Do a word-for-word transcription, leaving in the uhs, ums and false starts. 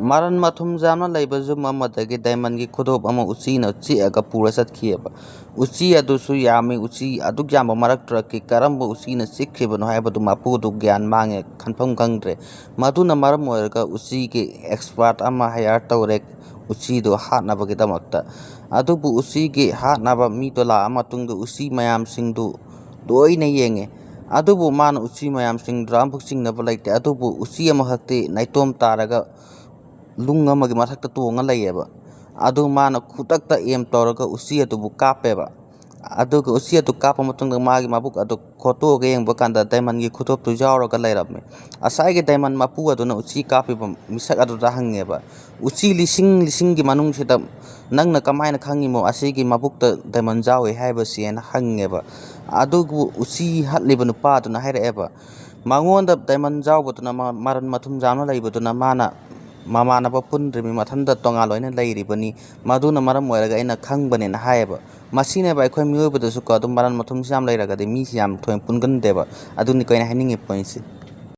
ꯃꯔꯟ ꯃꯊꯨꯝ ꯌꯥꯝꯅ ꯂꯩꯕ ꯌꯨꯝ ꯑꯃꯗꯒꯤ diamondꯒꯤ ꯈꯨꯗꯣꯞ ꯑꯃ ꯎꯆꯤꯅ ꯆꯤꯛꯑꯒ ꯄꯨꯔ ꯆꯠꯈꯤꯑꯕ꯫ ꯎꯆꯤ ꯑꯗꯨꯁꯨ ꯌꯥꯝꯃꯤ꯫ ꯎꯆꯤ ꯑꯗꯨꯛ ꯌꯥꯝꯕ ꯃꯔꯛꯇꯒꯤ ꯀꯔꯝꯕ ꯎꯆꯤꯅ ꯆꯤꯛꯈꯤꯕꯅꯣ ꯍꯥꯏꯕꯗꯨ ꯃꯄꯨꯗꯨ ꯒ꯭ꯌꯥꯟ ꯃꯥꯡꯉꯦ, ꯈꯟꯐꯝ ꯈꯪꯗ꯭ꯔꯦ꯫ ꯃꯗꯨꯅ ꯃꯔꯝ ꯑꯣꯏꯔꯒ ꯎꯆꯤꯒꯤ expert ꯑꯃ hire ꯇꯧꯔꯦ ꯎꯆꯤꯗꯨ ꯍꯥꯠꯅꯕꯒꯤꯗꯃꯛꯇ꯫ ꯑꯗꯨꯕꯨ ꯎꯆꯤꯒꯤ ꯍꯥꯠꯅꯕ ꯃꯤꯗꯣ ꯂꯥꯛꯑ ꯃꯇꯨꯡꯗ ꯎꯆꯤ ꯃꯌꯥꯝꯁꯤꯡꯗꯨ ꯂꯣꯏꯅ ꯌꯦꯡꯉꯦ꯫ ꯑꯗꯨꯕꯨ ꯃꯥꯅ ꯎꯆꯤ ꯃꯌꯥꯝꯁꯤꯡꯗꯨꯗ ꯑꯃꯐꯥꯎ ꯆꯤꯡꯅꯕ ꯂꯩꯇꯦ꯫ ꯑꯗꯨꯕꯨ ꯎꯆꯤ ꯑꯃꯈꯛꯇꯤ ꯅꯥꯏꯇꯣꯝ ꯇꯥꯔꯒ ꯅꯨꯡ ꯑꯃꯒꯤ ꯃꯊꯛꯇ ꯇꯣꯡꯉ ꯂꯩꯌꯦꯕ꯫ ꯑꯗꯨ ꯃꯥꯅ ꯈꯨꯗꯛꯇ aim ꯇꯧꯔꯒ ꯎꯆꯤ ꯑꯗꯨꯕꯨ ꯀꯥꯞꯄꯦꯕ꯫ ꯑꯗꯨꯒ ꯎꯆꯤ ꯑꯗꯨ ꯀꯥꯞꯄ ꯃꯇꯨꯡꯗ ꯃꯥꯒꯤ ꯃꯕꯨꯛ ꯑꯗꯨ ꯈꯣꯠꯇꯣꯛꯑꯒ ꯌꯦꯡꯕ ꯀꯥꯟꯗ diamondꯒꯤ ꯈꯨꯗꯣꯞꯇꯨ ꯌꯥꯎꯔꯒ ꯂꯩꯔꯝꯃꯦ꯫ ꯉꯁꯥꯏꯒꯤ diamond ꯃꯄꯨ ꯑꯗꯨꯅ ꯎꯆꯤ ꯀꯥꯞꯄꯤꯕ ꯃꯤꯁꯛ ꯑꯗꯨꯗ ꯍꯪꯉꯦꯕ, "ꯎꯆꯤ ꯂꯤꯁꯤꯡ ꯂꯤꯁꯤꯡꯒꯤ ꯃꯅꯨꯡꯁꯤꯗ ꯅꯪꯅ ꯀꯃꯥꯏꯅ ꯈꯪꯉꯤꯃꯣ ꯑꯁꯤꯒꯤ ꯃꯕꯨꯛꯇ diamond ꯌꯥꯎꯏ ꯍꯥꯏꯕꯁꯤ?" ꯍꯥꯏꯅ ꯍꯪꯉꯦꯕ꯫ ꯑꯗꯨꯕꯨ ꯎꯆꯤ ꯍꯥꯠꯂꯤꯕ ꯅꯨꯄꯥꯗꯨꯅ ꯍꯥꯏꯔꯛꯑꯦꯕ, ꯃꯉꯣꯟꯗ diamond ꯌꯥꯎꯕꯗꯨꯅ, ꯃ-, ꯃꯔꯟ ꯃꯊꯨꯝ ꯌꯥꯝꯅ ꯂꯩꯕꯗꯨꯅ ꯃꯥꯅ ꯃꯃꯥꯟꯅꯕ ꯄꯨꯟꯗ꯭ꯔꯤꯕꯅꯤ, ꯃꯊꯟꯇ ꯇꯣꯉꯥꯟ ꯂꯣꯏꯅ ꯂꯩꯔꯤꯕꯅꯤ, ꯃꯗꯨꯅ ꯃꯔꯝ ꯑꯣꯏꯔꯒ ꯑꯩꯅ ꯈꯪꯕꯅꯦꯅ ꯍꯥꯏꯌꯦꯕ꯫ ꯃꯁꯤꯅꯦꯕ ꯑꯩꯈꯣꯏ ꯃꯤꯑꯣꯏꯕꯗꯁꯨꯀꯣ ꯑꯗꯨꯝ ꯃꯔꯟ ꯃꯊꯨꯝꯁꯤ ꯌꯥꯝ ꯂꯩꯔꯒꯗꯤ ꯃꯤꯁꯤ ꯌꯥꯝ ꯊꯣꯏꯅ ꯄꯨꯟꯒꯟꯗꯦꯕ꯫ ꯑꯗꯨꯅꯤꯀꯣ ꯑꯩꯅ ꯍꯥꯏꯅꯤꯡꯉꯤ pointꯁꯤ꯫